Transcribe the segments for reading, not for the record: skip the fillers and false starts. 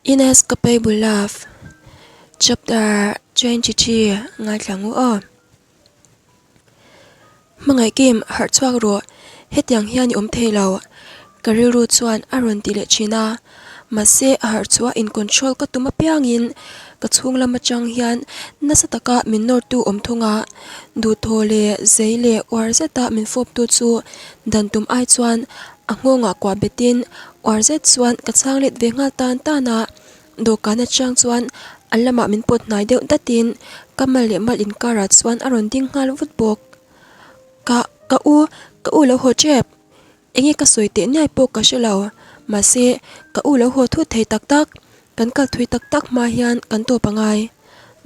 Inescapable Love, Chapter 23 ngaithla ngu aw. Hmangaih Kim, harh chhuak rawh, hetiang hian i awm thei lo, ka rilru chuan a rawn ti leh thin a. Mahse, a harh chhuah in control ka tum apiangin ka chhung lam atang hian nasa taka min nawrtu awm thung a, duhthaw leh zei leh uar zeta min fawptu chu dan tum ai chuan A nghawngah kuah betin uar zet chuan ka chhang let ve nghal tan tan a, dawhkan atang chuan a lamah min pawt hnai deuh datin ka mal leh mal inkarah chuan a rawn ding nghal vut bawk. Ka ka u ka u lo haw tep, enge ka sawi teh niai pawh ka hre lo, mahse ka u lo haw thut thei tak tak, Kan kal thui tak tak hma hian kan tawp a ngai.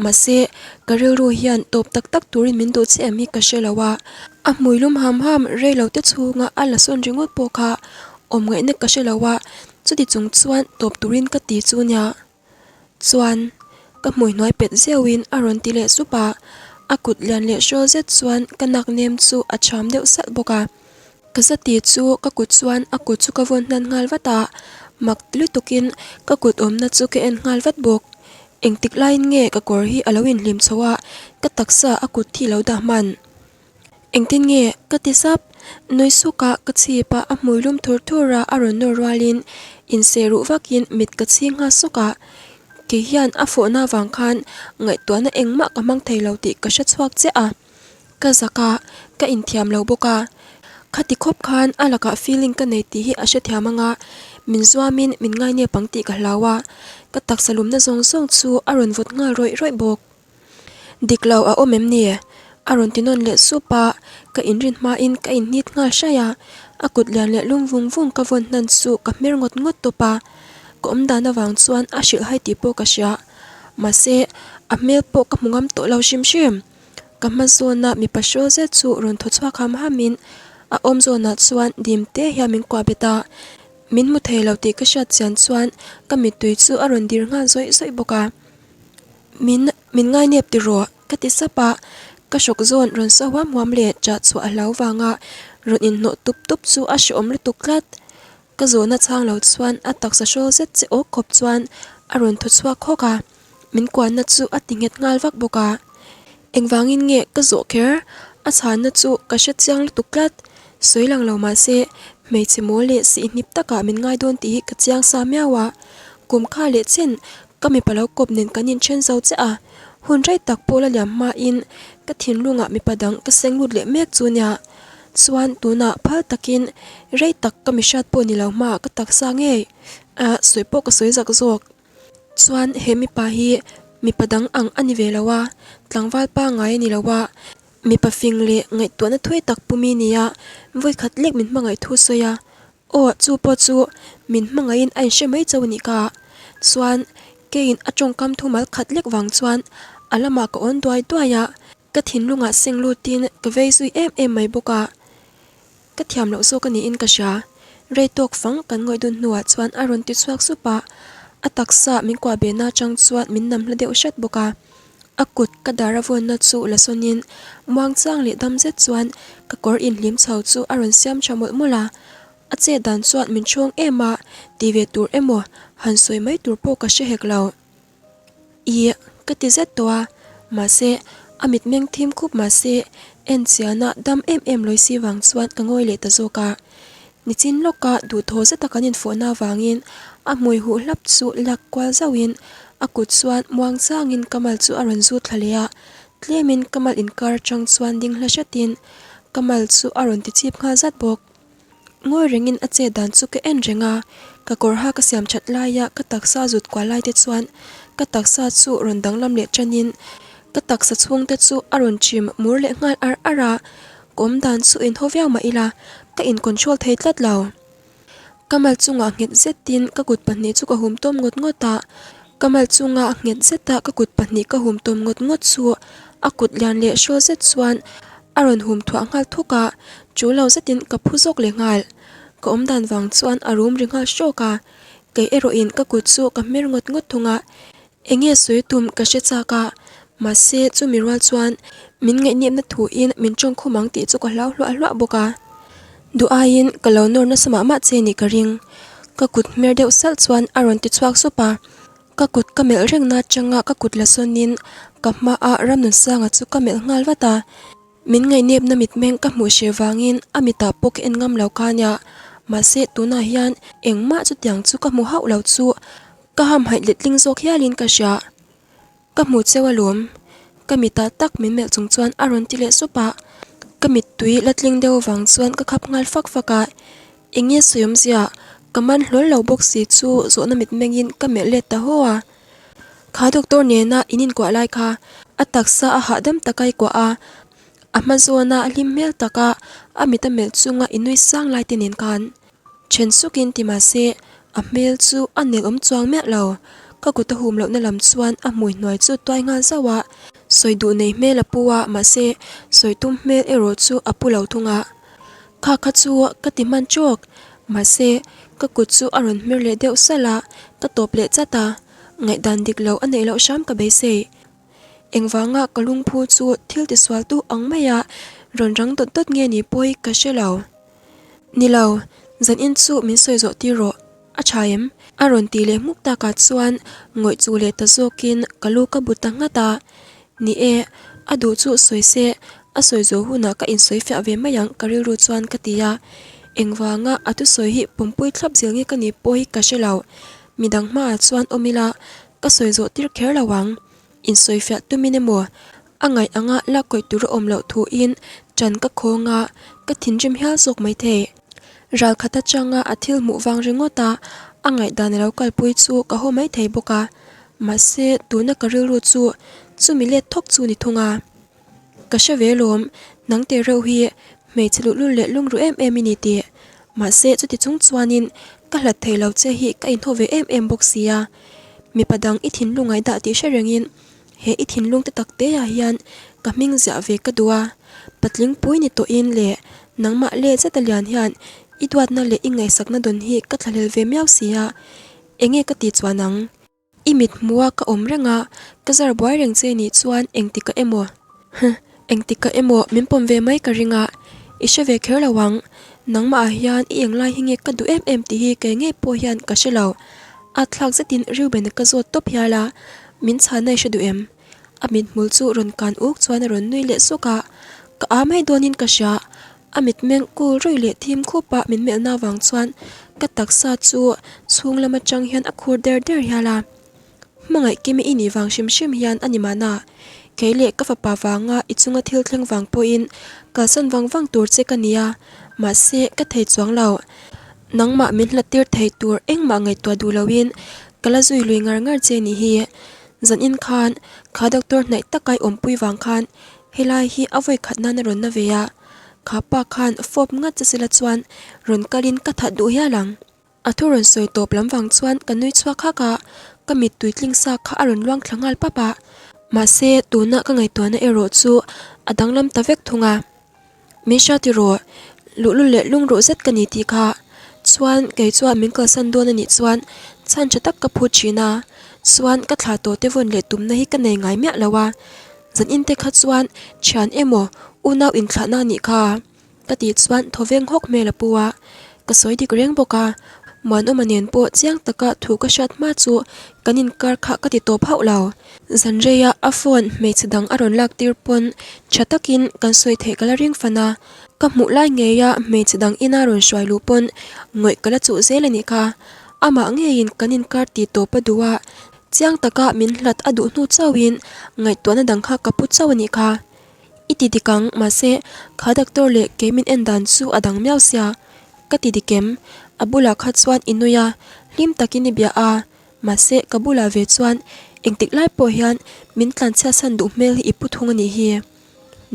Mahse, ka rilru hian tawp tak tak turin min duh che em hi ka hre lo a. A hmui lum ham ham rei lo te chhunga a la sawn ringawt pawh kha awm ngaihna ka hre lo a, chuti chung chuan tawp turin ka ti chu nia. Chuan, ka hmui hnuai pet zeuhin a rawn ti leh sup a, a kut lian leh hrawl zet chuan ka nak nem chu a cham deuh salh bawk a. Ka zati chu ka kut chuan a kut chu ka vawn hnan nghal vat a, mak ti lutukin ka kut awmna chu ka en nghal vat bawk. Engtik laiin nge ka kawr hi a lo inhlim chho a, ka taksa a kut thi lo dah hman. Engtin nge? ka ti sap. Nui suk a ka chhip a, a hmui lum thur thur a a rawn nawr rualin inseh ruh vakin mit ka chhing nghal sawk a. Kei hian a fawhna avang khan ngaihtuahna engmah ka hmang thei lo tih ka hre chhuak chiah a. Ka zak a, ka inthiam lo bawk a. Khati khawp khan a lakah feeling ka nei tih hi a hrethiam ang a, min zuamin min ngainep ang tih ka hlau a, ka taksa lumna zawng zawng chu a rawn vawt nghal rawih rawih bawk. Dik lo a awm em ni? A rawn ti nawn leh sup a, ka inrin hmain ka inhnit nghal hraih a, a kut lian leh lum vung vung ka vawn hnan chu ka hmer ngawt ngawt tawp a, ka awmdan avang chuan a hrilh hai tih pawh ka hria. Mahse, a hmel pawh ka hmu ngam tawh lo hrim hrim. Ka hma zawna mipa hrawl zet chu rawn thaw chhuak ham hamin a awm zawnah chuan dim te hian min kuah bet a, min hmu thei lo tih ka hriat chian chuan ka mittui chu a rawn dir nghal zawih zawih bawk a. Min min ngainep ti rawh ka ti sap a, ka hrawk zawn rawn sa huam huam leh ṭah chhuah a hlau vanga rawn inhnawh tup tup chu a hrehawm lutuk tlat. Ka zawhna chhang lo chuan a taksa hrawl zet che awk khawp chuan a rawn thaw chhuak hawk a. Min kuanna chu a ti nghet nghal vak bawk a. Engvangin nge ka zawh kher? A chhanna chu ka hre chiang lutuk tlat. Sawi lang lo mah se, hmeichhe mawl leh sihhnip takah min ngai dawn tih hi ka chiang sa miau a. Kum kha leh chen ka mipa lo kawp nen kan inthen zo chiah a. Hun rei tak pawh la liam hmain ka thinlungah mipa dang ka seng lut leh mek chu nia. Chuan tunah phal takin rei tak ka mihriat pawh ni lo hmaah ka taksa ngei a sawi pawh ka sawi zak zawk. Chuan he mipa hi mipa dang ang a ni ve lo a, tlangval pangngai a ni lo a, mipa fing leh ngaihtuahna thui tak pumi nia vawikhat lek min hmangaih thu sawi a, aw chu pawh chu min hmangaihin a inhre mai chauh a nih ka. Chuan keiin a tawngkam thumal khat lek vang chuan a lamah ka awn duai duai a, ka thinlungah seng lutin ka vei zui em em mai bawk a. Ka thiam loh zawk a niin ka hria. Rei tawk fang kan ngawih dun hnuah chuan a rawn ti chhuak sup a, a taksa min kuah behna atang chuan min nam hla deuh hret bawk a. A kut ka dar a vawnna chu la sawnin muangchang leh dam zet chuan ka kawr inhlim chho chu a rawn siam tha mawlh mawlh a. A chet dan chuan min ṭhawng em a, ti ve tur emaw han sawi mai tur pawh ka hre hek lo. Ih, ka ti zet tawh a, mahse, a mitmeng thim khup mahse, en chiana dam em em lawi si vang chuan ka ngawi leh ta zawk a. Nichin lawka duhthaw zeta kan infawhna avangin a hmui huh hlap chu lak kual zauhin a kut chuan muang changin ka mal chu a rawn zut thla leh a, tlemin ka mal inkar atang chuan ding hla hretin ka mal chu a rawn ti chip nghal zat bawk. Ngawi rengin a chet dan chu ka en reng a, ka kawr ha ka siam that laia ka taksa zut kual lai te chuan ka taksa chu rawn danglam leh tanin ka taksa chhung te chu a rawn chim mur leh nghal ar ar a, ka awm dan chu inhaw viau mah ila ka in control thei tlat lo. Ka mal chungah nghet zetin ka kut pahnih chu ka hum tawm ngawt ngawt a, ka mal chunga nghet zeta ka kut pahnih ka hum tawm ngawt ngawt chu a kut lian leh hrawl zet chuan A rawn hum thuah nghal thuk a, chu lo zetin ka phu zawk leh nghal. Ka awm dan vang chuan a rum ri nghal hrawk a, kei erawhin ka kut chu ka hmer ngawt ngawt thung a, enge sawi tum ka hre chak a, mahse chumi rual chuan min ngaihnepna thuin min tawng khum ang tih chu ka hlau hluah hluah bawk a. Duh aiin ka lo nawr nasa mah mah che nih ka ring. Ka kut hmer deuh salh chuan a rawn ti chhuak sup a. Ka kut ka melh reng na atanga ka kut la sawnin ka hmaah Ramnunsanga chu ka melh nghal vat a. Min ngaihnepna mitmeng ka hmuh hreh vangin a mitah pawh ka en ngam lo kha nia. Mahse tunah hian engmah chutiang chu ka hmu hauh lo chu ka hamhaih letling zawk hialin ka hria. Ka hmu cheu alawm. Ka mitah tak min melh chung chuan a rawn ti leh sup a. Ka mittui la tling deuh vang chuan ka khap nghal fak fak a. Eng nge sawi awmzia? Ka man hlawl lo bawk si chu zawhna mitmengin ka melh let ta haw a. Kha doctor nena in inkuah lai kha a taksa a hahdam taka i kuah a, a hma zawna hlim hmel taka a mit a melh chunga i nui sang lai te nen khan then sukin ti mah se a hmel chu a nelh awm chuang miah lo. Ka kut a hum lohna lam chuan a hmui hnuai chu tuai nghal zauh a, sawi duh nei hmel a pu a mahse sawi tum hmel erawh chu a pu lo thung a. Kha kha chu ka ti hman trawk, mahse ka kut chu a rawn hmer leh deuh salh a, ka tawp leh chat a, ngaihdan dik lo a neih loh hram ka beisei. Engvanga ka lungphu chu thil tisual tu ang maia rawn rang dawt dawt nge ni pawh hi ka hre lo. Ni lo, zanin chu min sawi zawh tir rawh, a tha em? A rawn ti leh hmuk takah chuan ngawih chu leh ta zawkin ka lu ka bu ta nghat a, Ni e, a duh chu sawi se, a sawi zawh hunah ka insawi fiah ve mai ang ka rilru chuan ka ti a. Engvanga a thusawi hi pawmpui thlap zel nge ka nih pawh hi ka hre lo. Midang hmaah chuan awm ila, ka sawi zawh tir kher lo ang. Insawi fiah tumin emaw, a ngaih anga lak kawih tur a awm loh thuin ṭan ka khawng a, ka thinrim hial zawk maithei. Ralkhat atanga a thil hmuh vang ringawt a, a ngaihdan a lo kalpui chu ka haw maithei bawk a. Mahse, tuna ka rilru chu chumi let thawk chu ni thung a. Ka hre ve lawm, nang te reuh hi hmeichhe luhlul leh lungruh em em i ni tih. Mahse, chuti chung chuanin ka hlat thei lo che hi ka inhaw ve em em bawk si a. Mipa dang i thinlung ngaihdah tih hre rengin he i thinlung te tak te ah hian ka hming ziah ve ka duh a. Patling pui ni tawhin leh nangmah let zet a lian hian i duatna leh i ngaihsakna dawn hi ka thlahlel ve miau si a. Enge ka tih chuan ang? I mit hmuha ka awm reng a, ka zar buai reng che nih chuan engtikah emaw? Huh, engtikah emaw min pawm ve mai ka ring a, i hre ve kher lo ang. Nangmah ah hian i englai hi nge ka duh em em tih hi kei ngei pawh hian ka hre lo. A thlak zetin Reuben-a ka zawt tawp hial a, min chhanna i hre duh em? A mithmul chu rawn kan uk chuan a rawn nui leh suk a, ka aa mai dawnin ka hria. A mitmeng kul ruih leh thim khup a min melhna vang chuan ka taksa chu chhung lam atang hian a khur der der hial a. Hmangaih Kimi i nih vang hrim hrim hian a ni mahna. Kei leh ka fapa vanga i chunga thil thleng vang pawhin kalsan vang vang tur che ka nia, mahse ka thei chuang lo. Nangmah min hlat tir thei tur engmah ngaihtuah duh loin ka la zui lui ngar ngar che nih hi. Zanin khan kha doctor hnaih taka i awmpui vang khan helai hi a vawi khat nan a rawn na ve a, kha pa khan fawp ngat che sela chuan rawn kalin ka that duh hial ang. A thu rawn sawi tawp lam vang chuan ka nui chhuak hak a, ka mittui tling sa kha a rawn luang thla nghal pap a. Mahse tuna ka ngaihtuahna erawh chu a danglam ta vek thung a. Min hria tiraw? Luhlul leh lungruh zet ka ni tih kha. Chuan kei chuan min kalsan dawn a nih chuan chhan tha tak ka phut thin a, chuan ka thla tawh te vawn leh tumna hi ka nei ngai miah lo a. Zan in te kha chuan thian emaw unau inthlahna a nih kha ka tih chuan thawveng hawk hmel a pu a, ka sawi dik reng bawk a. Muanawma nen pawh chiang taka thu ka hriat hma chu kan inkar kha ka ti tawp hauh lo. Zan reia a phone hmeichhe dang a rawn lak tir pawn tha takin kan sawi theih ka la ring fan a, ka hmuh lai ngeia hmeichhe dang ina rawn hruai luh pawn ngawih ka la chuh zel a nih kha. Amah ngeiin kan inkar ti tawp a duh a, chiang taka min hlat a duh hnu chauhin ngaihtuahna dang kha ka pu chauh a nih kha. I ti dik ang, mahse kha doctor leh kei min en dan chu a dang miau sia. Ka ti dik em? A bulah kha chuan i nui a, hlim takin i bia a, mahse ka bulah ve chuan engtik lai pawh hian min tlanchhiatsan duh hmel hi i pu thung a nih hi.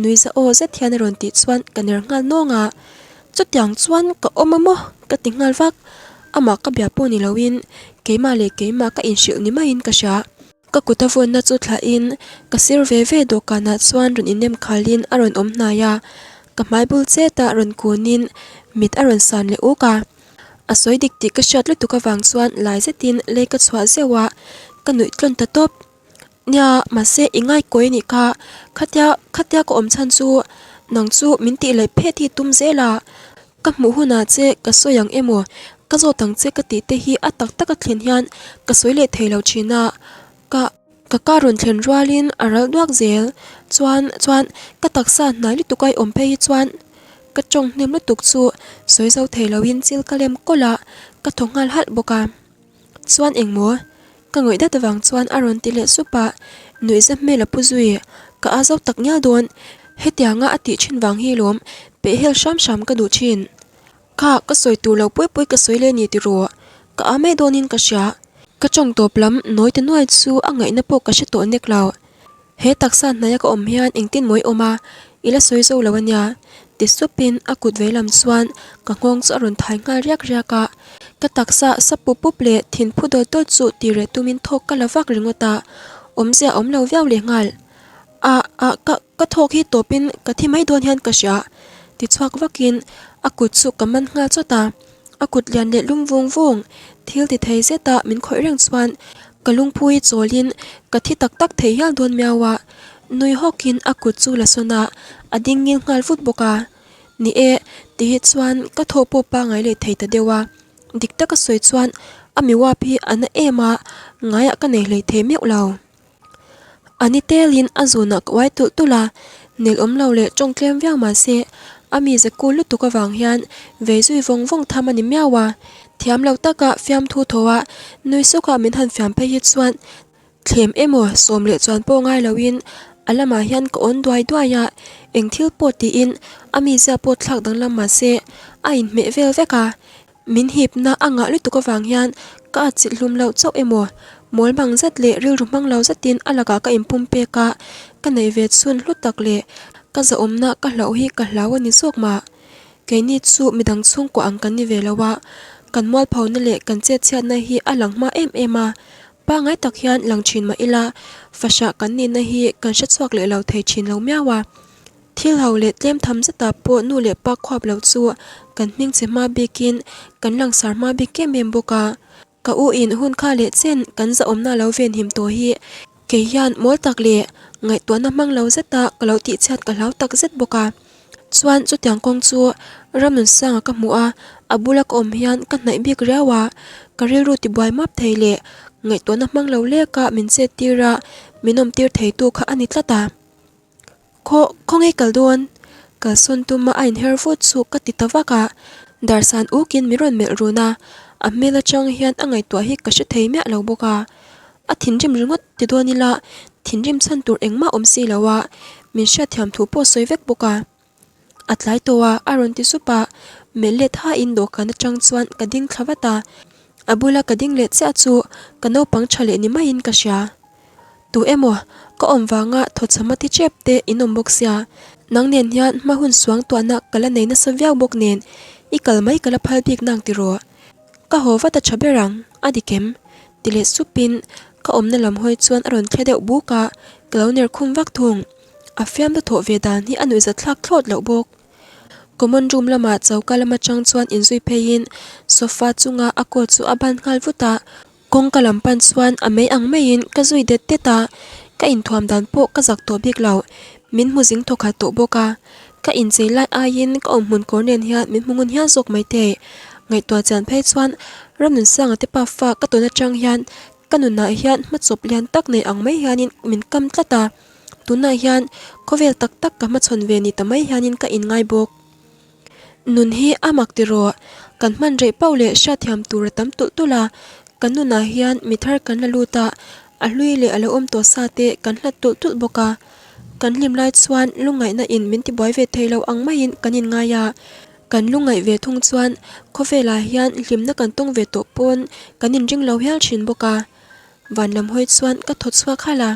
Nui za aw zet hian a rawn tih chuan ka ner nghal nawng a, chutiang chuan ka awm a maw ka ti nghal vak. Amah ka bia pawh ni loin keimah leh keimah ka inhrilh ni maiin ka hria. Ka kut a vawnna chu thlahin ka sir ve ve dawhkanah chuan rawn innem khalin a rawn awm hnai a, ka hmai bul chetah rawn kunin mit a rawn san leh uk a. A sawi dik tih ka hriat lutuk avang chuan lai zetin lei ka chhuah zeuh a, ka nuih tlawn ta tawp. Nia, mahse i ngaikawi anih kha, khatia khatia ka awm chhan chu nang chu min tih leh phet hi tum zel a, ka hmuh hunah che ka sawi ang emaw? Ka zawt ang che ka tih te hi a tak tak a thlen hian ka sawi leh thei lo thin a, ka ka ka rawn thlen rualin a ral duak zel chuan chuan ka taksa hnai lutuk a i awm phei hi chuan ka tawng hnem lutuk chu sawi zo thei loin chil ka lem kawlh a, ka thaw nghal halh bawk a. Chuan engmaw? Ka ngawih dat avang chuan a rawn ti leh sup a, nuihza hmel a pu zui, ka a zo tak ngial dawn, hetianga a tih thin vang hi lawm peh hel hram hram ka duh thin. Kha, ka sawi tur lo pui pui ka sawi leh ni tiraw? Ka a mai dawnin ka hria. Ka tawng tawp lam nawi ta nuai chu a ngaihna pawh ka hre tawh nek lo. He taksa hnaia ka awm hian engtin mawi awm a, i la sawi zo lo ania, ti supin a kut vei lam chuan ka nghawng chu a rawn thai nghal riak riak a. Ka taksa sa pup pup leh thin phu dawt dawt chu ti reh tumin thawk ka la vak ringawt a, awmzia a awm lo viau leh nghal. A, a, ka, ka thawk hi tawpin ka thi mai dawn hian ka hria, ti chhuak vakin a kut chu ka man nghal chawt a. A kut lian leh lum vung vung, thil ti thei zeta min khawih reng chuan ka lungphu hi chawlin ka thi tak tak thei hial dawn miau a. Nui hawkin a kut chu la sawn a, a ding ngil nghal vut bawk a. Ni e, ti hi chuan ka thaw pawh pangai leh thei ta deuh a. Dik taka sawi chuan a mi uap hi a na em a, ngaiah ka nei hlei thei meuh lo. A ni telin a zunah ka uai tulh tulh a, nel awm lo leh tawng tlem viau mah se a mize kul lutuk avang hian vei zui vawng vawng tham a ni miau a. Thiam lo taka fiamthu thaw a nui sukah min han fiam phei hi chuan thlem emaw sawm leh chuan pawh ngai loin a lamah hian ka awn duai duai a, eng thil pawh tiin a mizia pawh thlak danglam mah se a inhmeh vel vek a. Min hipna a ngah lutuk avang hian ka atchilh hlum loh chauh emaw, mawl mang zet leh rilru hmang lo zetin a lakah ka inpum pek a, ka neih ve chhun hlu tak leh ka zahawmna ka hlauh hi ka hlau a ni zawk mah. Keini chu midang chhungkua ang kan ni ve lo a, kan mualphona leh kan chetchhiatna hi a lang hma em em a, pangai tak hian lang thin mah ila fahrah kan nihna hi kan hrechhuak leh lo thei thin lo miau a. Thil ho leh tlem tham zetah pawh nu leh pa khuap loh chu kan hming che hma bikin kan langsar hma bik em em bawk a. Ka u in hun kha leh chen kan zahawmna lo venhim tawh hi kei hian mawl tak leh ngaihtuahna hmang lo zeta ka lo tihchhiat ka hlau tak zet bawk a. Chuan chutiang kawng chu Ramnunsanga ka hmuh a, a bula ka awm hian ka hnaih bik riau a, ka rilru tibuai map thei leh ngaihtuahna hmang lo leka min chet tir a, min awm tir theitu kha a ni tlat a. Khaw, khawnge kal dawn? Kalsawn tuma a inher vut chu ka ti ta vak a, Darsan ukin min rawn melh run a, a hmel atang hian a ngaihtuah hi ka hre thei miah lo bawk a. A thinrim ringawt ti dawn ila thinrim chhan tur engmah awm si lo a, min hriatthiam thu pawh sawi vek bawk a. A tlai tawh a, a rawn ti sup a, melh let hain dawhkan atang chuan ka ding thla vat a, a bula ka ding leh chiah chu ka naupang tha leh ni maiin ka hria. Tu emaw, ka awm vanga thawchham a ti tep te in awm bawk sia, nang nen hian hma hun suang tuahna ka la nei nasa viau bawk nen i kal mai ka la phal bik nang tiraw? Ka haw vat a tha ber ang, a dik em? Ti leh supin ka awmna lam hawi chuan a rawn thle deuh buk a, ka lo ner khum vak thung. A fiamna thawh ve dan hi a nuihzat thlak thlawt loh bawk. Common room lamah choka lam atang chuan inzui pheiin sofa chunga a coat chu a ban nghal vut a, Kawngka lam pan chuan a mei ang maiin ka zui det det a, ka inthuam dan pawh ka zak tawh bik lo, min hmu zing thawkhat tawh bawk a, ka inchei lai aiin ka awmhmun kawr nen hian min hmu ngun hial zawk maithei. Ngaihtuah chian phei chuan Ramnunsanga te pafa ka tawn atang hian ka nunah hian hmachawp lian tak nei ang mai hianin min kam tlat a, tunah hian khawvel tak tak ka hmachhawn ve ni ta mai hianin ka inngai bawk. Nun hi a mak tiraw? Kan hman reh pauh leh hriatthiam tur a tam tulh tulh a, kan nunah hian mi thar kan la lut a, a hlui leh a lo awm tawh sa te kan hlat tulh tulh bawk a. Kan hlim lai chuan lungngaihna in min tibuai ve thei lo ang maiin kan inngai a, kan lungngaih ve thung chuan khawvelah hian hlimna kan tawng ve tawh pawn kan inring lo hial thin bawk a. Van lam hawi chuan ka thaw chhuak halh a.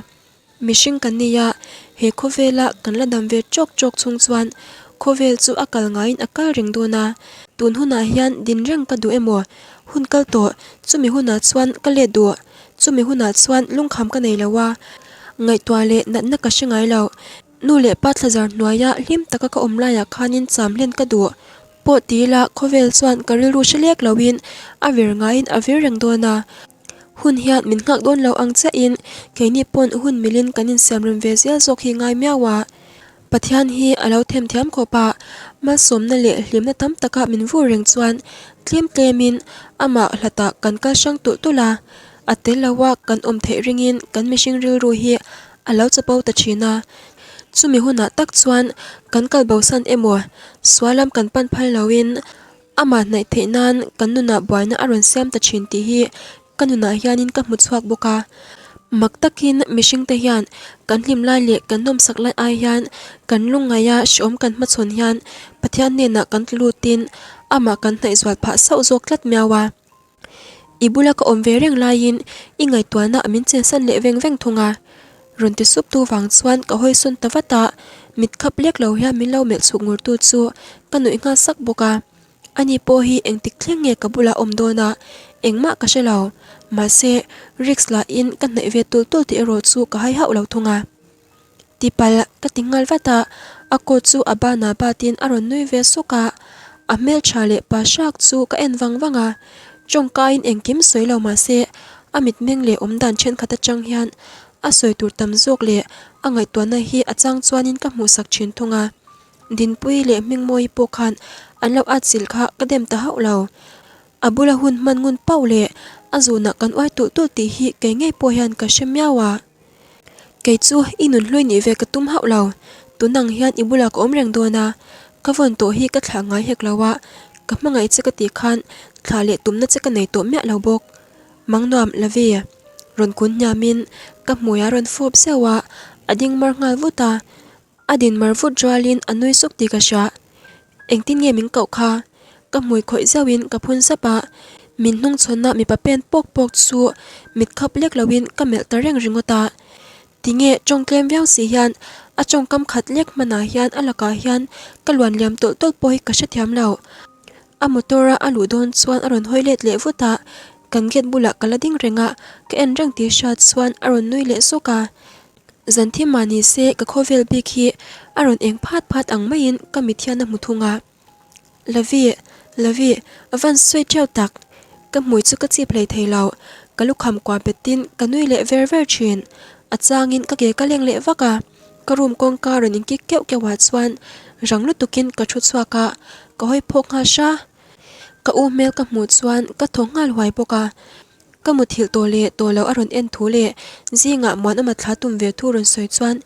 Mihring kan ni a, he khawvela kan la dam ve tawk tawk chhung chuan khawvel chu a kal ngaiin a kal reng dawn a, tun hunah hian din reng ka duh emaw? Hun kal tawh, chumi hunah chuan ka let duh, chumi hunah chuan lungkham ka nei lo a, ngaihtuah leh natna ka hre ngai lo. Nu leh pa thlazar hnuaia hlim taka ka awm laiah khanin cham hlen ka duh pawh ti ila khawvel chuan ka rilru hre lek loin a vir ngaiin a vir reng dawn a. Hun hian min nghak dawn lo ang chiahin keini pawn hun milin kan insiamrem ve zel zawk hi ngai miau a. Pathian hi a lo themthiam khawp a, malsawmna leh hlimna tam taka min vur reng chuan tlem tlemin amah hlatah kan kal hrang tulh tulh a, a tel loa kan awm theih ringin kan mihring rilru hi a lo chapo ta thin a. Chumi hunah tak chuan kan kal bosan emaw sual lam kan pan phal loin amah hnaih theih nan kan nunah buaina a rawn siam ta thin tih hi Ka nunah hianin ka hmu chhuak bawk a, mak takin mihringte hian kan hlim lai leh kan nawmsak lai ai hian kan lungngaih a hrehawm kan hmachhawn hian Pathian hnenah kan tlu lutin amah kan hnaih zual phah sauh zawk tlat miau a. I bula ka awm ve reng laiin i ngaihtuahna min chensan leh veng veng thung a, rawn ti sup tu vang chuan ka hawisawn ta vat a, mit khap lek lo hian min lo melh chhuk ngur tu chu ka nuih nghal sak bawk a. Ani pawh hi engtik thleng nge ka bulah awm dawn a, engmah ka hre lo. Mahse, risk lah in ka hnaih ve tulh tulh tih erawh chu ka hai hauh lo thung a. Tipalh ka ti nghal vat a, a coat chu a banah batin a rawn nui ve suk a, a hmeltha leh pa hrak chu ka en vang vang a. Tawngkaiin engkim sawi lo mahse, a mitmeng leh awmdan thenkhat atang hian a sawi tur tam zawk leh a ngaihtuahna hi a chang chuanin ka hmuhsak thin thung a. Dinpuii leh Hmingmawii pawh khan an lo atchilh kha ka dem ta hauh lo. A bula hun hman ngun pauh leh a zunah kan uai tulh tulh tih hi kei ngei pawh hian ka hre miau a. Kei chu i nunhlui nih ve ka tum hauh lo. Tunang hian i bulah ka awm reng dawn a, ka vawn tawh hi ka thlah ngai hek lo a, ka hmangaih che ka tih khan thlah leh tumna che ka nei tawh miah lo bawk. Mangnuam Lavi rawn kun hniamin ka hmui a rawn fawp zeuh a, a ding mar nghal vut a. A din mar vut rualin a nui suk tih ka hria. Engtin nge min koh kha? Ka hmui khawih zauhin ka phun sap a, min hnungchhawnna mipa pen pawk pawk chu mit khap lek loin ka melh ta reng ringawt a. Tinge tawng tlem viau si hian a tawngkam khat lek hmanah hian a lakah hian ka luan liam tawlh tawlh pawh hi ka hrethiam lo. A motor a a luh dawn chuan a rawn hawi let leh vut a, kan gate bulah ka la ding reng a, ka en reng tih hriat chuan a rawn nui leh sawk a. Zan thim mah ni se ka khawvel bik hi a rawn eng phat phat ang maiin ka mit hian a hmu thung a. Lavi, Lavi, a van sawi ṭeuh tak. Ka hmui chu ka chip hlei thei lo, ka lukham kuah betin ka nui leh ver ver ṭhin. A changin ka ke ka leng leh vak a, ka room kawngka rawn inkik keuh keuh ah chuan rang lutukin ka ṭhu chhuak a, ka hawi phawk nghal hra. Ka u hmel ka hmuh chuan ka thaw nghal huai bawk a. Ka muthilh tawh leh tawh loh a rawn en thu leh zingah Muanawma thla tum ve thu rawn sawi chuan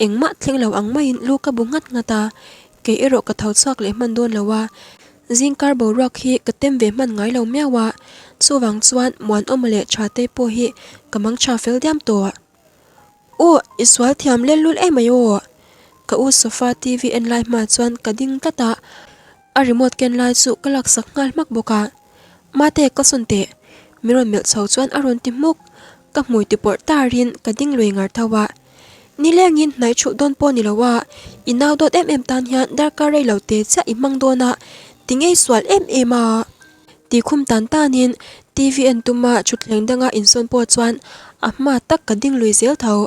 engmah thleng lo ang maiin lu ka bu nghat nghat a, kei erawh ka tho chhuak leh hman dawn lo a, zingkar boruak hi ka tem ve hman ngai lo miau a, chuvang chuan Muanawma leh Thatei pawh hi ka mang tha fel diam tawh. Aw, i sual thiam lel lul em mai aw! Ka u sofa TV en lai hma chuan ka ding tlat a, a remote ken lai chu ka laksak nghal hmak bawk a. Mate, ka sawn teh! Mi rawn melh chho chuan a rawn ti hmuk. Ka hmui ti pawrh tarin ka ding lui ngar tho a. Nilengin hnaih thulh dawn pawh ni lo a, i nau dawt em em tan hian darkar rei lo te chiah i hmang dawn a, ti ngei sual em em a. Ti khum tan tanin TV en tuma thutthleng danga insawn pawh chuan a hma tak ka ding lui zel tho.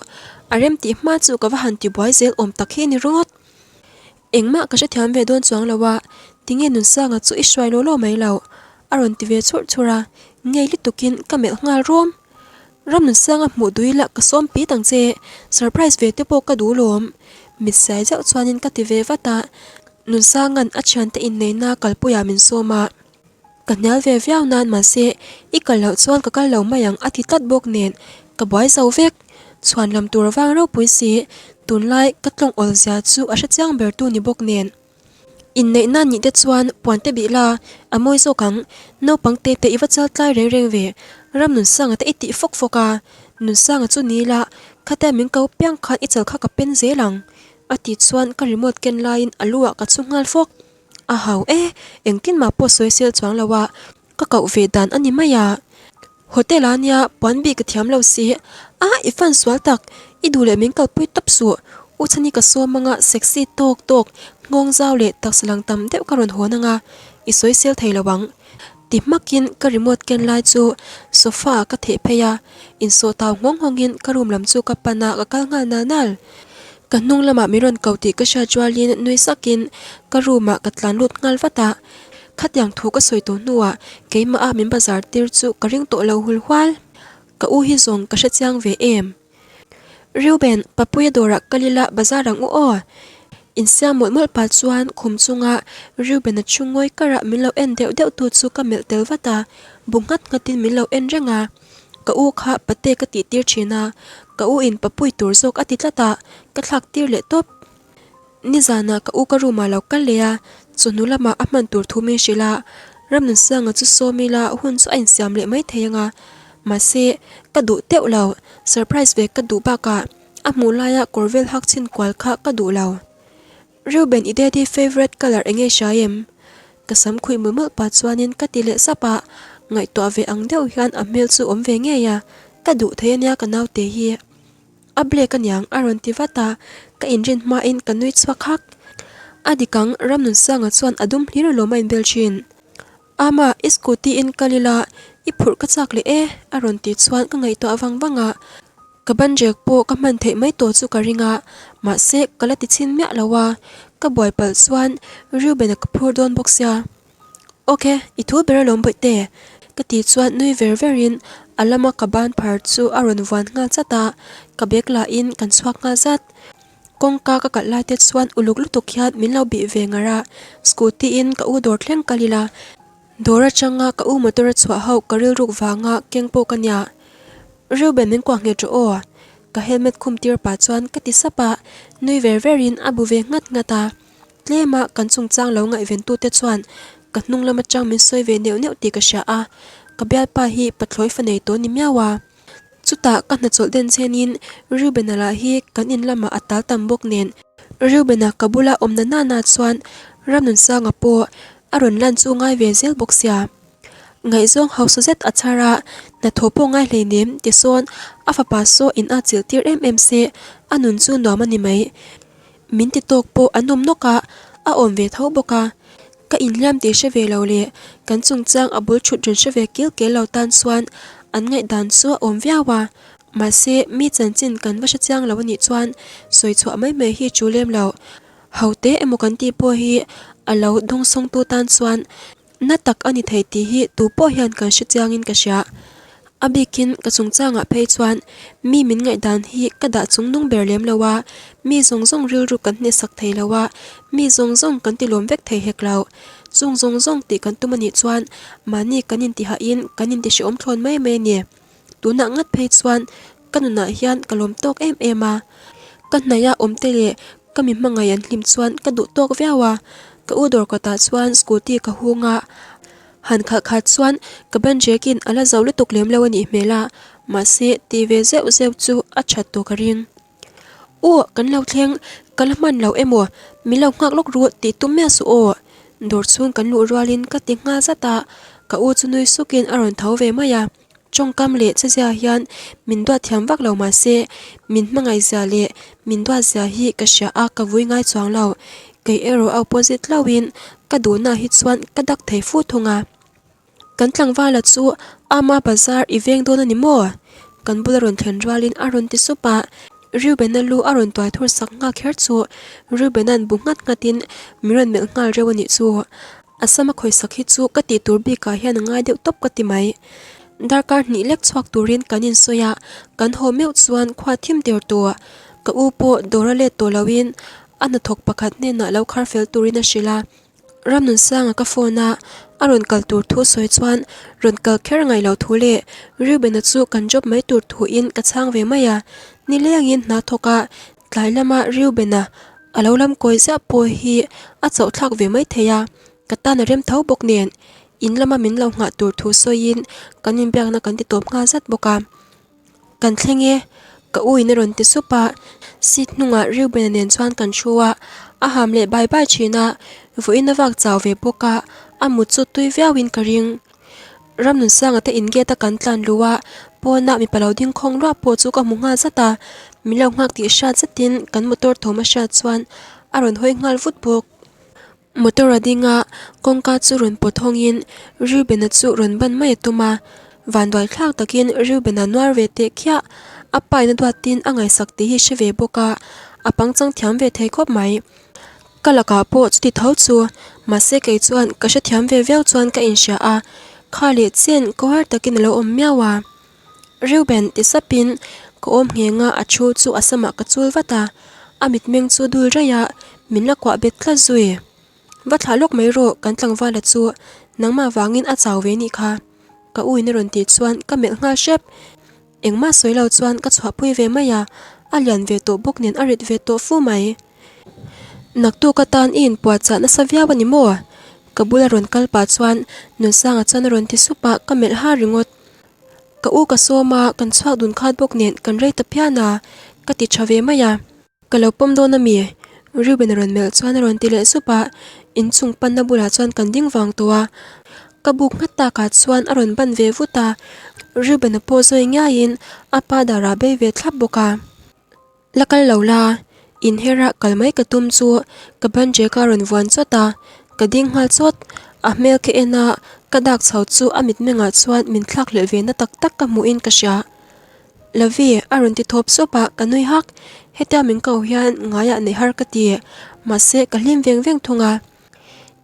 A rem tih hma chu ka va han ti buai zel awm tak hi ni ringawt. Engmah ka hrethiam ve dawn chuang lo a, tinge Nunsanga chu i hruai law law mai lo? A rawn ti ve churh churh a, ngei lutukin ka melh nghal rawm. Ram Nunsanga hmuh dui la ka sawm pit ang che, surprise ve te pawh ka duh lawm. Mit sai zeuh chuanin ka ti ve vat a, Nunsanga'n a thiante inneihna kalpuiah min sawm a, ka hnial ve viau nan mahse i kal loh chuan ka kal lo mai ang a ti tlat bawk nen ka buai zo vek. Chhuan lam tur vang ropui si, tunlai ka tlawng awl zia chu a hrechiang ber tu ni bawk nen. Inneihna nih te chuan puan te bih la, a mawi zawk ang. Naupang te te i va chal tlai reng reng ve. Ram Nunsanga te i tih fawk fawk a, Nunsanga chu ni la, khatia min ko piang khan i chal kha ka pen zel ang. A tih chuan ka remote ken laiin a lu ah ka chhu nghal fawk. A hau e, engtin mah pawh sawi sel chuang lo a, ka koh ve dan a ni mai a. Hotel ah nia puan bik ka thiam lo si, a i fan sual tak, i duh leh min kalpui tawp suh, u chhani ka sawm anga sexy tawk tawk, nghawng zau leh taksa lang tam deuh ka rawn hawn anga i sawi sel thei lo ang. Ti hmakin ka remote ken lai chu sofa ah ka theh phei a, insawh tau nghawng nghawngin ka room lam chu ka pan a, ka kal nghal nal nal. Ka hnung lamah min rawn ko tih ka hriat rualin nui sakin ka room ah ka tlan lut nghal vat a, khatiang thu ka sawi tawh hnuah keimah a min bazar tir chu ka ring tawh lo hul hual. Ka u hi zawng ka hrechiang ve em? Reuben, Papuia dawrah kal ila bazar ang u aw. Insiam mawlh mawlh pah chuan khum chunga Reuben-a thu ngawi karah min lo en deuh deuh tu chu ka melh tel vat a, bu nghat nghatin min lo en reng a. Ka u kha pate ka tih tir thin a, ka u in papui tur zawk a ti tlat a, ka thlak tir leh tawp. Nizanah ka u ka room ah lo kal leh a, chawhnu lamah a hman tur thu min hrilh a, Ramnunsanga chu sawm ila hun chu a insiam leh mai thei ang a, mahse ka duh teuh lo, surprise ve ka duh bakah a hmuh laia kawr vel hak chhin kual kha ka duh lo. Reuben i daddy favourite colour eng nge hria em? Ka sam khuih mawlh mawlh pah chuanin ka ti leh sap a, ngaihtuah ve ang deuh hian a hmel chu awm ve ngei a, ka duh thei ania ka naute hi. A black aniang a rawn ti vat a, ka inrin hmain ka nui chhuak hak. A dik ang, Ramnunsanga chuan a dum hlir alawm a inbel thin. Ama, i scooty in kal ila, i phurh ka chak leh e, a rawn tih chuan ka ngaihtuah vang vang a. Ka banrek pawh ka hman theih mai tawh chu ka ring a, mahse ka la ti chhin miah lo a, ka buai palh chuan Reuben-a ka phur dawn bawk sia. Ok, i thu ber alawm bawihte, ka tih chuan nui ver verin a lama ka ban phar chu a rawn vuan nghal chat a, ka bag lahin kan chhuak nghal zat. Kawngka ka kalh lai te chuan uluk lutuk hian min lo bih ve ngar a, scooty in ka u dawr thleng kal ila, dawr atanga ka u motor a chhuah ho ka rilruk vanga keng pawh ka nia. Reuben min kuah nghet rawh aw, ka helmet khum tir pah chuan ka ti sap a, nui ver verin a bu ve nghat nghat a. Tlema kan chungchang lo ngaihven tute chuan ka hnung lam atang min sawi ve neuh neuh tih ka hria a, ka bialpa hi pathlawi fa nei tawh ni miau a. Chutah ka hnachawlh den chenin Reuben-a lah hi kan in lamah a tal tam bawk nen Reuben-a ka bula awm na nana chuan Ramnunsanga pawh a rawn lan chu ngai ve zel bawk sia. Ngaihzawng hausa zet a chhar a, hnathawh pawh ngai hleinem tisawn a fapa saw in a chilh tir em em se a nun chu nuam a ni mai. Min ti tawk pawh an awm nawk a, a awm ve tho bawk a. Ka inhliam tih hre ve lo leh kan chungchang a bul thut rawn hre ve kil kel lo tan chuan an ngaihdan chu a awm viau a. Mahse, mi chanchin kan va hre chiang lo a nih chuan sawi chhuah mai mai hi chu lem lo. Hote emaw kan tih pawh hi a lo dawngsawngtu tan chuan Na tak a ni thei tih hi tu pawh hian kan hre chiangin ka hria. A bikin ka chungchangah phei chuan mi min ngaihdan hi ka dah chung nung ber lem lo a, mi zawng zawng rilru kan hnehsak thei lo a, mi zawng zawng kan tilawm vek thei hek lo. Chung zawng zawng tih kan tum a nih chuan mahni kan intihahin kan intihrehawm thlawn mai mai a ni. Tunah ngat phei chuan ka nunah hian ka lawm tawk em em a, ka hnaih a awm te leh ka mi hmangaih an hlim chuan ka duh tawk viau a, ka u dawr kawtah chuan scooty ka hung a, han khalh khat chuan ka ban rek in a la zo lutuk lem lo a nih hmel a, mahse tih ve zeuh zeuh chu a that tawh ka ring. U, kan lo thleng, ka la hman lo emaw, min lo nghak lawk ru tih tum miah suh aw, dawr chhung kan luh rualin ka ti nghal zat a, ka u chu nui sukin a rawn tho ve mai a. Tawngkam leh chezia hian min duat thiam vak lo mahse min hmangaih zia leh min duat zia hi ka hria a ka vui ngai chuang lo. Kei erawh a opposite hlauhin ka duhna hi chuan ka dak thei fu thung a. Kan tlangvala chu Ama bazar i veng dawn a ni maw? Kan bula rawn thlen rualin a rawn ti sup a, Reuben-a lu a rawn tuai thur sak nghak kher chu Reuben-a'n bu nghat nghatin min rawn melh nghal reuh a nih chu. A sama khawisak hi chu ka tih tur bikah hian a ngai deuh tawp ka ti mai. Darkar hnih lek chhuak turin kan insawi a, kan haw meuh chuan khua thim der tawh. Ka u pawh dawr a let tawh loin a hnathawk pakhat hnenah lo khar fel turin a hrilh a. Ramnunsanga ka phone a, a rawn kal tur thu sawi chuan rawn kal kher ngaih loh thu leh Reuben-a chu kan job mai tur thuin ka chhang ve mai a. Nilengin hna thawk a, Tlai lama Reuben-a a lo lam kawi ziah pawh hi a chauh thlak ve mai thei a, ka tan a rem tho bawk nen in lama min lo nghah tur thu sawiin kan inbiakna kan ti tawp nghal zat bawk a. Kan thleng e, ka u in a rawn ti sup a, seat hnungah Reuben-a nen chuan kan thu a, a ham leh bai bai thin a, vawiin a vak chau ve bawk a, a mut chu tui viauin ka ring. Ramnunsanga te in gate a kan tlan luh a, pawnah mipa lo ding khawng ruah pawh chu ka hmu nghal zat a, min lo nghak tih hriat zetin kan motor thawm a hriat chuan a rawn hawi nghal vut bawk. Motor a ding a, kawngka chu rawn pawt hawngin Reuben-a chu rawn ban mai a tum a, vanduai thlak takin Reuben-a nuar ve teh khiah, a pa in a duatin a ngaihsak tih hi hre ve bawk a, a pangchang thiam ve thei khawp mai. Ka lakah pawh chuti tho chu, mahse kei chuan ka hrethiam ve viau chuan ka inhria a, kha leh chen kawhar takin a lo awm miau a. Reuben ti sapin ka awm ngheng a, a thu chu a samah ka chul vat a, a mitmeng chu dul raih a, Min la kuah bet tlat zui. Va thlah lawk mai rawh kan tlangvala chu nangmah vangin a chau ve nih kha. Ka u in a rawn tih chuan ka melh nghal hrep. Engmah sawi lo chuan ka chhuahpui ve mai a, a lian ve tawh bawk nen a rit ve tawh fu mai. Naktuk atan i inpuahchah nasa viau a ni maw? Ka bula rawn kal pah chuan Nunsanga chuan a rawn ti sup a, ka melh har ringawt. Ka u ka sawm a, kan chhuak dun khat bawk nen kan rei ta phian a, ka ti tha ve mai a. Ka lo pawm dawn a mi? Reuben a rawn melh chuan a rawn ti leh sup a, inchung panna bulah chuan kan ding vang tawh a. Ka buk nghat takah chuan a rawn ban ve vut a, Reuben-a pawh zawi ngiaiin a pa darah bei ve thlap bawk a. La kal lo la, inhera kal mai ka tum chu ka ban Jack-a rawn vuan chawt a, ka ding nghal chawt. A hmel ka en a, ka dak chho chu a mitmengah chuan min thlak hlelh ve na tak tak ka hmuhin ka hria. Lovie, a rawn ti thawp sup a, ka nui hak. Hetia min ko hian ngaiah neih har ka ti, mahse ka hlim veng veng thung a.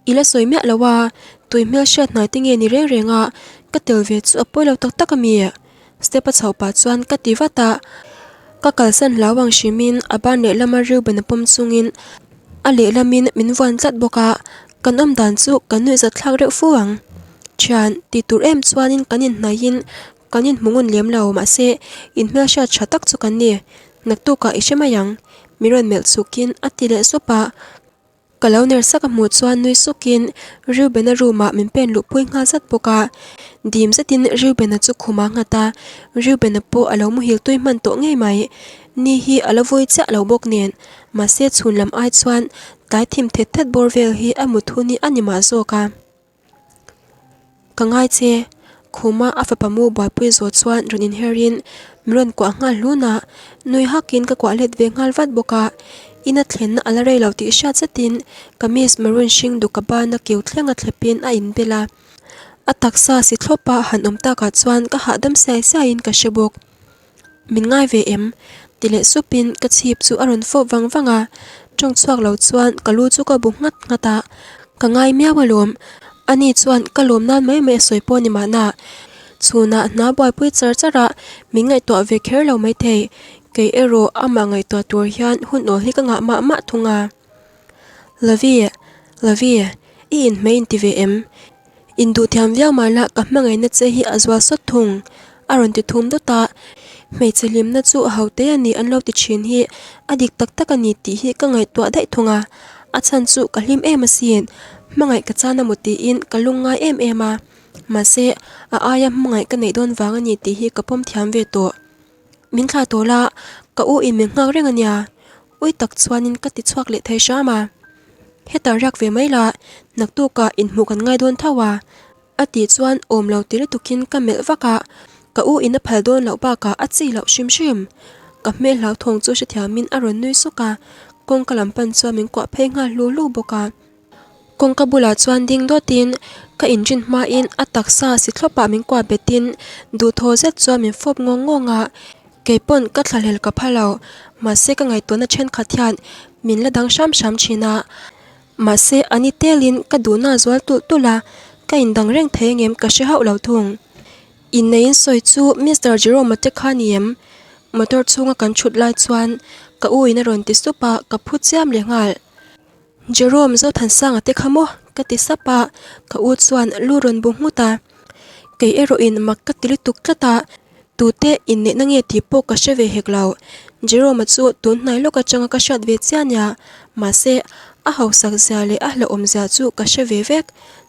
I la sawi miah lo a, tui hmel hriat hnai te nge ni reng reng a, ka tel ve chu a pawi lo tak tak a mi? Step a chhoh pah chuan ka ti vat a, ka kalsan hlau ang hrimin a ban lehlama Reuben a pawm chungin a lehlamin min vuan tlat bawk a, kan awm dan chu kan nuihzat thlak reuh fu ang. Thian, tih tur em chuanin kan inhnaihin kan inhmu ngun lem lo, mahse inhmelhriat tha tak chu kan ni, naktukah i hre mai ang, min rawn melh chhukin a ti leh sup a. Ka lo ner sak a hmuh chuan nui sukin Reuben-a room ah min pen luh pui nghal zat bawk a, dim zetin Reuben-a chu khum a nghat a, Reuben-a pawh a lo muhil tui hman tawh ngei mai. Ni hi a la vawi chiah lo bawk nen, mahse chhun lam ai chuan tlai thim thet thet bawr vel hi a mut hun hi a ni mah zawk a. Ka ngai che, khuma a fapa mu buaipui zawh chuan rawn inherin min rawn kuah nghal hlun a, nui hakin ka kuah let ve nghal vat bawk a, ina thlenna a la rei lo tih hriat zetin kamis maroon hring duk a bana keu thlenga thlepin a inbel a, a taksa si thlawpa han awm takah chuan ka hahdam siai siaiin ka hre bawk. Min ngai ve em? Ti leh supin ka chhip chu a rawn fawp vang vang a, tawng chhuak lo chuan ka lu chu ka bu nghat nghat a, ka ngai miau alawm. Ani chuan ka lawm nan mai mai a sawi pawh a ni mahna. Chhunah hna buaipui char char a, min ngaihtuah ve kher lo maithei. Kei erawh amah ngaihtuah tur hian hun awl hi ka ngah mah mah thung a. Lovie, Lovie, i inhmeh inti ve em? Induhthiam viau mah la ka hmangaihna che hi a zual sawt thung, a rawn ti thum dawt a. Hmeichhe hlimna chu a ho te a ni an lo ti thin hi a dik tak tak a ni tih hi ka ngaihtuah daih thung a. A chhan chu ka hlim em asin, hmangaih ka chan amaw tiin ka lungngai em em a. Mahse, a aia hmangaih ka neih dawn vang a ni tih hi ka pawm thiam ve tawh. Min thlah tawh la, ka u in min nghak reng a nia. Ui tak chuanin ka ti chhuak leh thei hram a. Hetah riak ve mai la, naktukah inhmuh kan ngai dawn tho a. A tih chuan awm lo ti lutukin ka melh vak a, ka u in a phal dawn loh bakah a chi loh hrim hrim. Ka hmel hlauthawng chu hrethiamin a rawn nui suk a, kawngka lam pan chuan min kuah phei nghal hlu hlu bawk a. Kawngka bulah chuan ding dawtin ka inrin hmain a taksa si thlawpah min kuah betin duhthaw zet chuan min fawp ngawng ngawng a, keipawn ka thlahlel ka pha lo, mahse ka ngaihtuahna thenkhat hian min la dang hram hram thin a, mahse a ni telin ka duhna a zual tulh tulh a, ka indang reng thei angem ka hre hauh lo thung. Inneiin sawi chu Mister Jerome-a te kha ni em? Motor chhunga kan thut lai chuan ka u in a rawn ti sup a, ka phu chiam leh nghal. Jerome Zothansanga te kha maw? Ka ti sap a, ka u chuan lu rawn bu nghut a. Kei erawhin mak ka ti lutuk tlat a, tute inneihna nge tih pawh ka hre ve hek lo. Jerome-a chu tun hnai lawk atanga ka hriat ve chiah nia, mahse a hausak zia leh a hlauhawm zia chu ka hre ve vek.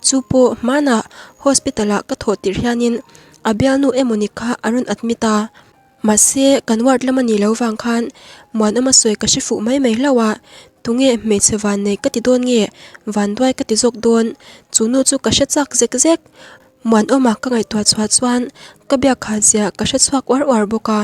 Chu pawh hmanah hospital-ah ka thawh tirh hianin a bialnu emawni kha a rawn admit a. Mahse, kan ward lam a nih loh vang khan Muanawma sawi ka hre fuh mai mai hlauh a, tunge hmeichhe vannei ka ti dawn nge vanduai ka ti zawk dawn, chu nu chu ka hre chak zek zek. Muanawma ka ngaihtuah chhuah chuan ka biak khat zia ka hre chhuak uar uar bawk a.